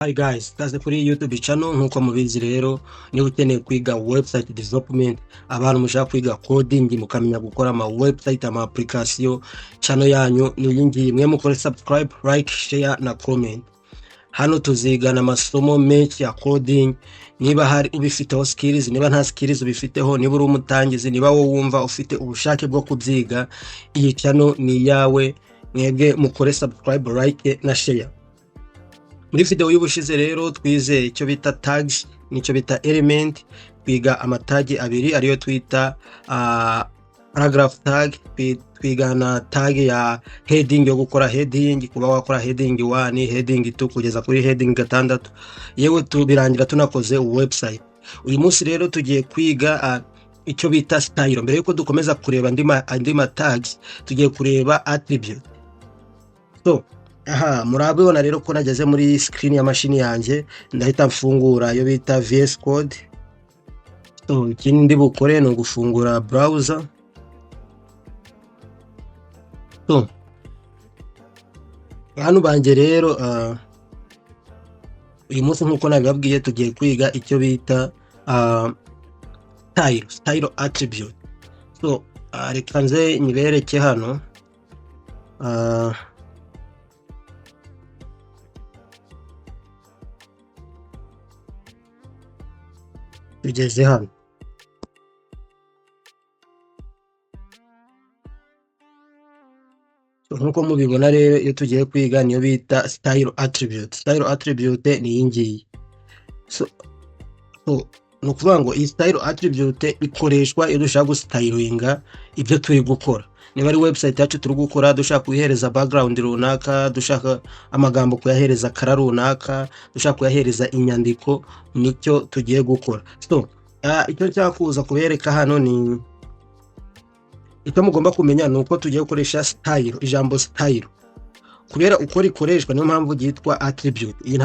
Hi guys, kaze kuri YouTube channel. Nkuko mubizi rero, niba ukeneye kwiga website development, abantu mushaka kwiga coding mukamenya gukora ama website, ama application, channel yanyu ni iyi ngiyi. Mwe mukore subscribe, like, share na comment. Hano tuzigana amasomo menshi ya coding. Niba hari ubifiteho skills, niba nta skills ubifiteho, niba uri umutangizi, niba wowe wumva ufite ubushake bwo kubyiga, iyi channel ni iyawe. Mwebwe mukore subscribe, like na share. Muri video y'ubushize rero twize icyo bita tags n'icyo bita element. Twiga ama tags abiri ariyo twita paragraph tag, twiga na tag ya heading yo gukora heading, kuba wakora heading 1, heading 2 kugeza kuri heading 6, yewe tubirangira tunakoze website. Uyu munsi rero tugiye kwiga icyo bita style. Mbere yuko dukomeza kureba andi ma tags, tugiye kureba attribute. So aha murabibona rero ko nageze muri screen ya mashini yanjye, ndahita mfungura iyo bita VS Code. So ikindi ndi bukore ni ugufungura browser. So hano banjye rero, uyu munsi nk'uko nabibabwiye tugiye kwiga icyo bita style attribute. So reka nze nyibereke hano. Tugeze hano. So, nk'uko mubibona rero, iyo tugiye kwiga niyo bita style attribute. Style attribute ni iyi ngiyi. So ni ukuvuga ngo iyi style attribute ikoreshwa iyo dushaka gustylinga ibyo turi gukora. Niba ari website yacu turi gukora, dushaka kuyihereza background runaka, dushaka amagambo kuyahereza color runaka, dushaka kuyahereza inyandiko, nicyo tugiye gukora. So icyo nshaka kuza kubereka hano ni icyo mugomba kumenya, ni uko tugiye gukoresha style. Ijambo style, kubera uko rikoreshwa, niyo mpamvu ryitwa attribute. Iyi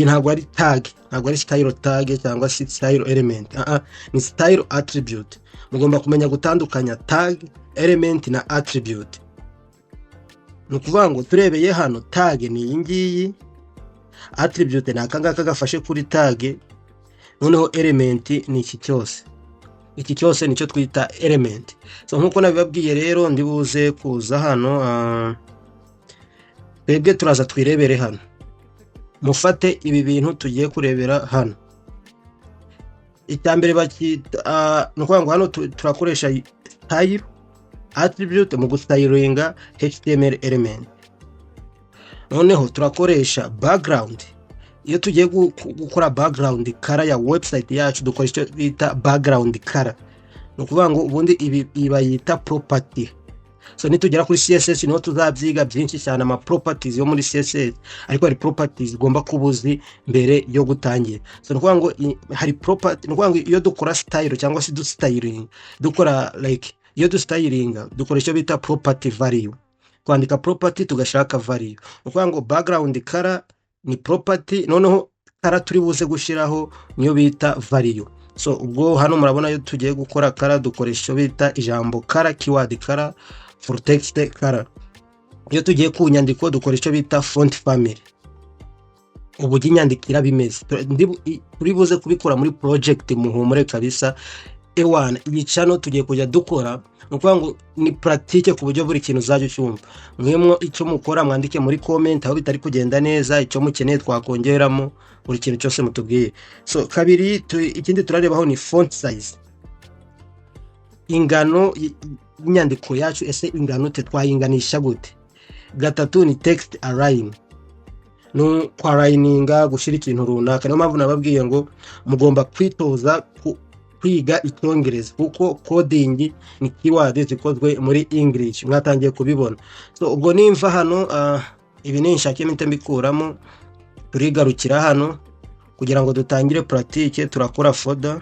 ntabwo ari tag, ntabwo ari style tag cyangwa se style element. Ni style attribute. Mugomba kumenya gutandukanya tag, element na attribute. Ni ukuvuga ngo turebeye hano, tag ni iyi ngiyi, attribute ni aka ngaka gafashe kuri tag, noneho element ni iki cyose. Iki cyose nicyo twita element. So nkuko nabibabwiye rero, ndi buze kuza hano, twebwe turaza twirebere hano. Mufate ibi bintu tugiye kurebera hano. Icya mbere bakita, ni ukuvuga ngo hano turakoresha style attribute mu gustylinga HTML element. Noneho turakoresha background. Iyo tugiye gukora background color ya website yacu, dukoresha icyo bita background color. Ni ukuvuga ngo ubundi ibi bayita property. So nitugera kuri CSS niho tuzabyiga byinshi cyane, ama properties yo muri CSS, ariko hari properties ugomba kuba uzi mbere yo gutangira. So ni ukuvuga ngo hari property, ni ukuvuga ngo iyo dukora style cyangwa se dustyling, dukora like iyo dustylinga dukoresha icyo bita property value, kwandika property tugashaka value. Ni ukuvuga ngo background color ni property, noneho color turi buze gushyiraho niyo bita value. So ubwo hano murabona iyo tugiye gukora color dukoresha icyo bita ijambo color, keyword color for text color. Iyo tugiye ku nyandiko dukoresha icyo bita font family, uburyo inyandiko iraba imeze. Turi buze kubikora muri project, muhumure kabisa. Ewana, iyi channel tugiye kujya dukora, ni ukuvuga ngo ni pratique ku buryo buri kintu uzajya ucyumva. Mwemwo icyo mukora, mwandike muri comment aho bitari kugenda neza, icyo mukeneye twakongeramo, buri kintu cyose mutubwiye. So kabiri, ikindi turarebaho ni font size, ingano y'inyandiko yacu. Ese ingano te twayinganisha gute? Gatatu ni text align, ni kwaligninga, gushyira ikintu runaka. Niyo mpamvu nababwiye ngo mugomba kwitoza kwiga Icyongereza, kuko coding ni keyword zikozwe muri English, mwatangiye kubibona. So ubwo nimva hano, ibi ninshake mpite mbikuramo. Turigarukira hano kugira ngo dutangire pratique. Turakora folder,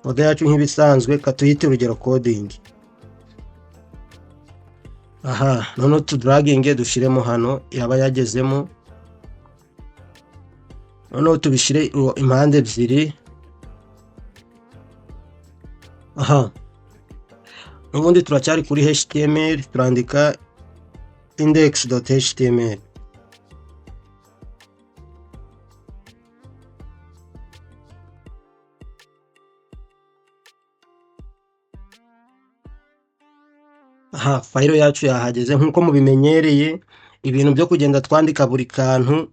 folder yacu nk'ibisanzwe, katuyite urugero coding. Aha noneho tudraginge dushyiremo hano, yaba yagezemo. Noneho tubishyire impande ebyiri. Aha n'ubundi turacyari kuri HTML, turandika index.html. Aha file yacu yahageze nk'uko mubimenyereye. Ibintu byo kugenda twandika buri kantu,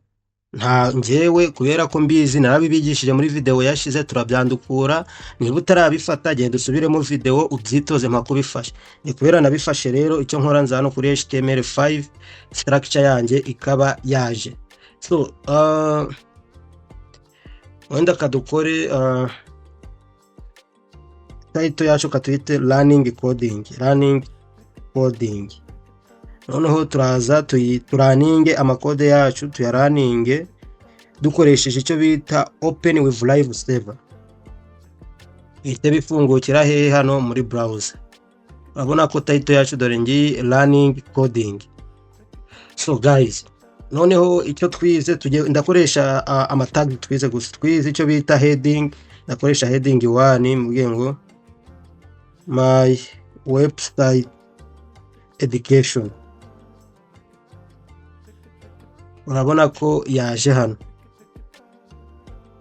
nta njyewe, kubera ko mbizi, narabibigishije muri video yashize, turabyandukura. Niba utarabifata, genda usubiremo video ubyitoze mpaka ubifashe. Ni kubera nabifashe rero, icyo nkora, nza hano kuri HTML5, structure yanjye ikaba yaje. So wenda kadukore title yacu, katuyite learning coding, learning coding. Noneho turaza turaninge amakode yacu, tuyaraninge dukoresheje icyo bita open with live server. Ihite bifungukira hehe? Hano muri browser. Urabona ko title yacu dore ngiyi, learning coding. So guys, noneho icyo twize, tujye ndakoresha amatag twize gusa. Twize icyo bita heading. Ndakoresha heading 1, mubwiye ngo "My website education". Urabona ko yaje hano.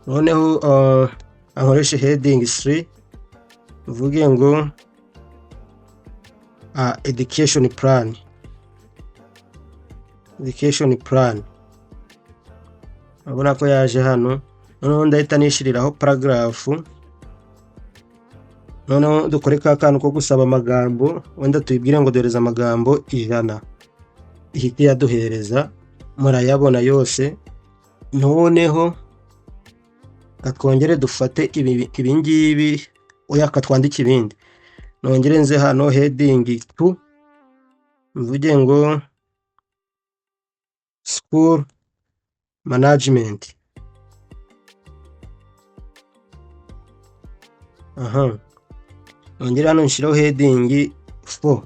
Noneho ankoreshe heading 3, mvuge ngo education plan, education plan. Urabona ko yaje hano. Noneho ndahita nishyiriraho paragraph. Noneho dukore ka kantu ko gusaba amagambo, wenda tuyibwire ngo duhereze amagambo 100, ihite yaduhereza, murayabona yose. Noneho katwongere dufate ibi ngibi, oya, katwandike ibindi. Nongere nze hano heading 2, mvuge ngo school management. Aha nongere hano nshireho heading 4,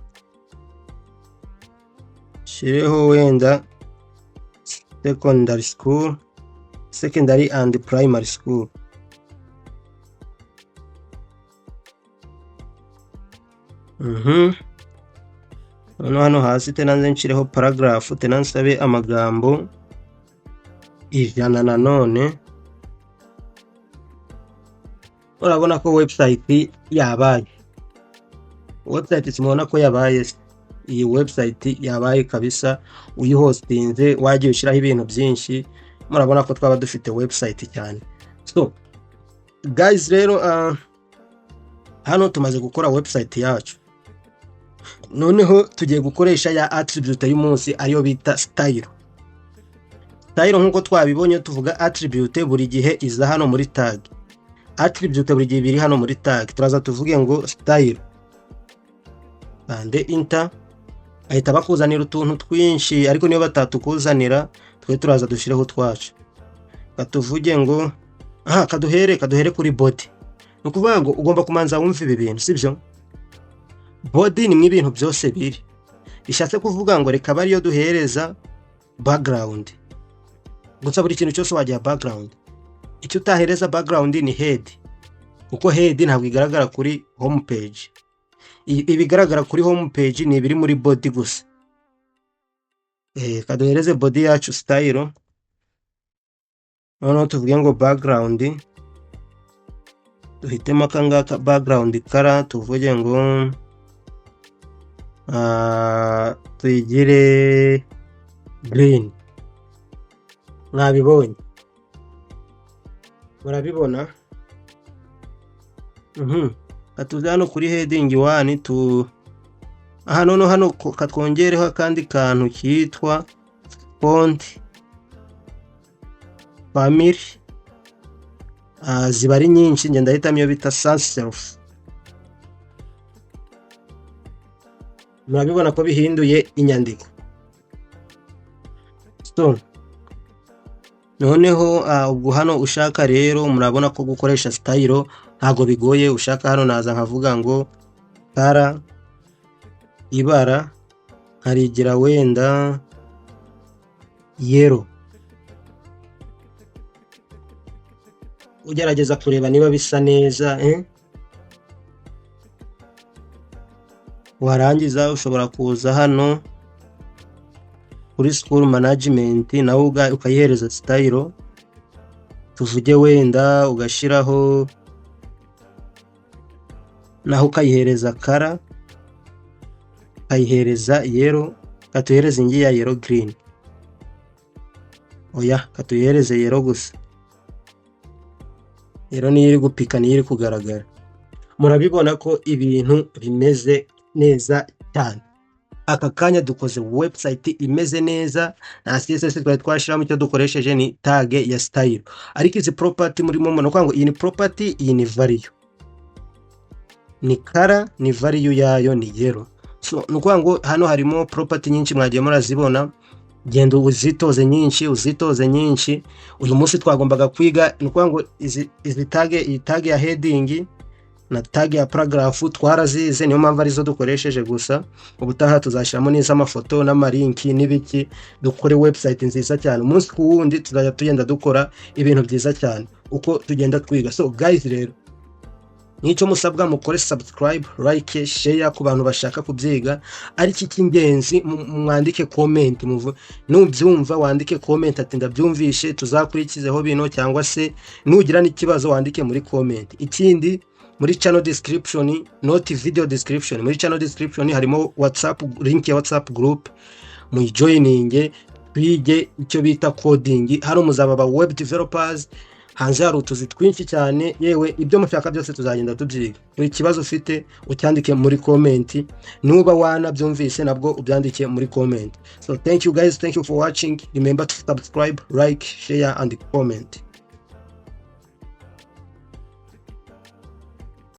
nshireho wenda secondary school, secondary and primary school. Noneho hano hasi tena nze nshireho paragraph, tena nsabe amagambo 100 nanone. Urabona ko website yabaye website. Simubona ko yabaye se? Iyi website yabaye kabisa. Uyihostinze, wagiye ushyiraho ibintu byinshi, murabona ko twaba dufite website cyane. So guys, rero hano tumaze gukora website yacu. Noneho tugiye gukoresha ya attribute y'umunsi, ariyo bita style. Style, nk'uko twabibonye, tuvuga attribute buri gihe iza hano muri tag. Attribute buri gihe biri hano muri tag. Turaza tuvuge ngo style, kande enter, ahita bakuzanira utuntu twinshi, ariko niyo batatukuzanira, twe turaza dushyireho utwacu. Katuvuge ngo aha kaduhere kuri body. Ni ukuvuga ngo ugomba kumanza wumva ibi bintu, sibyo? Body nimwe ibintu byose biri. Bishatse kuvuga ngo reka abe ariyo duhereza background gusa. Buri kintu cyose wagiha background. Icyo utahereza background ni head, kuko head ntabwo igaragara kuri home page. Ibigaragara kuri home page ni ibiri muri body gusa. Kaduhereze body yacu style. Noneho tuvuge ngo background, duhitemo akangaka, background color, tuvuge ngo tuyigire green. Mwabibonye? Murabibona? Katuze hano kuri heading 1 tu aha. Noneho hano katwongereho akandi kantu kitwa font family. Ziba ari nyinshi, ngenda ndahitamo iyo bita sans serif. Murabibona ko bihinduye inyandiko. So noneho ubwo hano ushaka rero, murabona ko gukoresha style ntabwo bigoye. Ushaka hano naza nkavuga ngo color, ibara nkarigira wenda yellow. Ugerageza kureba niba bisa neza, eh? Warangiza ushobora kuza hano kuri school management, nawe ukayihereza style, tuvuge wenda ugashyiraho, naho ukayihereza color, Tukayihereza yellow, katuyihereza ingi ya yellow green. Oya, katuyihereze yellow gusa. Yellow niyo iri gupika, niyo iri kugaragara. Murabibona ko ibintu bimeze neza cyane. Aka kanya dukoze website imeze neza, nta CSS twari twashyiramo. Icyo dukoresheje ni tag ya style. Ariko izi property murimo mubona ngo iyi ni property, iyi ni value, ni color, ni value yayo ni yellow. So ni ukuvuga ngo hano harimo property nyinshi, mwagiye murazibona. Genda uzitoze nyinshi, uzitoze nyinshi. Uyu munsi twagombaga kwiga, ni ukuvuga ngo izi tag, iyi tag ya heading na tag ya paragraph twarazize, niyo mpamvu arizo dukoresheje gusa. Ubutaha tuzashyiramo n'iz'amafoto n'amalinki n'ibiki, dukore website nziza cyane. Umunsi ku wundi tuzajya tugenda dukora ibintu byiza cyane uko tugenda twiga. So guys, rero n'icyo musabwa, mukore subscribe, like, share ku bantu bashaka kubyiga. Ariko icy'ingenzi, mwandike comment. Nubyumva wandike comment ati: "Ndabyumvishe, tuzakurikizeho bino", cyangwa se nugira n'ikibazo wandike muri comment. Ikindi, muri channel description, not video description, muri channel description harimo WhatsApp, link ya WhatsApp group. Muyijoininge, twige icyo bita coding. Hano muzaba aba web developers, hanze hari utuzi twinshi cyane. Yewe, ibyo mushaka byose tuzagenda tubyiga. Buri kibazo ufite ucyandike muri comment, nuba wanabyumvise nabwo ubyandike muri comment. So thank you guys, thank you for watching. Remember to subscribe, like, share and comment.